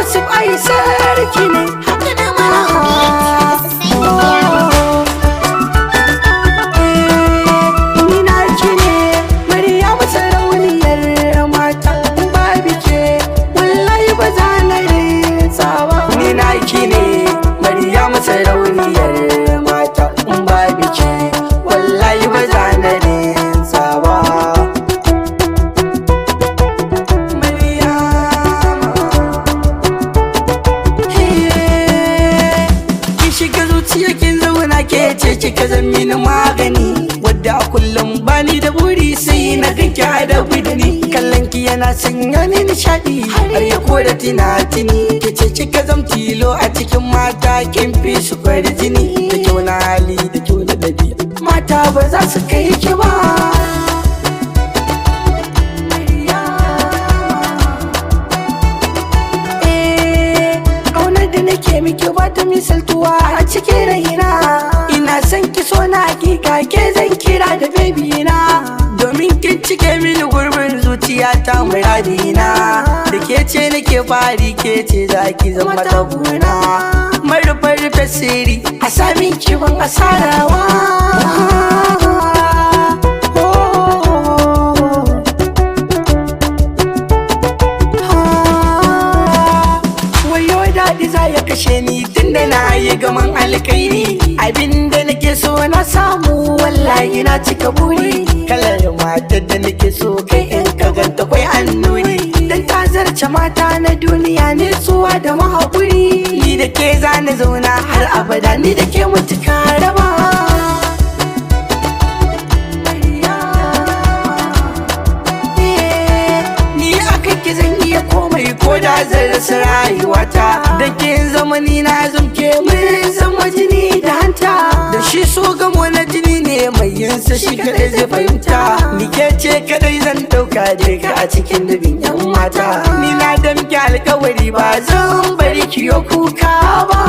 Yusuf ai sarki ne. Haka na mara sai tafiya. Ni na ki ne, Maryamu sarauniyar mata, babu ke wallahi ba za na rinsa ba. Ni na ki ne, Maryamu sarauniyar mata, babu ke wallahi ba za na rinsa ba. Maryama. Ki shiga zuciya kin zauna, ke ce kika zan mini magani, wadda a kullum bani da buri sai na ganki da bidini. Kallon ki yana sanya ni nishadi har ya kora tinatini. Ke ce kika zam tilo a cikin mata, kin fi su jini, da kyau na hali da kyau na dabi'a, mata ba za su kai ki ba. Ƙaunar da nake miki ba ta misaltuwa a cikin raina. Ina son ki so na hakika, ke zan kira da baby na, domin kin cike mini gurbin zuciya ta, muradina. Da ke ce nake fari, ke ce za ki zama tabuna. Marufar rufe sirri a samin ki, ban asarawa. Oh. Wayo daɗi za ya kashe ni tunda na yi gaman alkairi. Abinda nake so na samu, wallahi na cika buri. Kalar matar da nake so, kai in ka ganta kwai annuri, dan ta zarce mata na duniya nutsuwa da mahaƙuri. Ni da ke za na zauna har abada, ni da ke mutuka raba. Ni aka ki zan iya komai ko da zan rasa rayuwata. Da ke zamani na zamke, mun zama jini da hanta. Da shi so gamo na jini ne, mai yinsa shi kadai zai fahimta. Ni ke ce kadai zan dauka daga a cikin dubin yan mata. Ni na damke alkawari, ba zan bari ki yo kuka ba.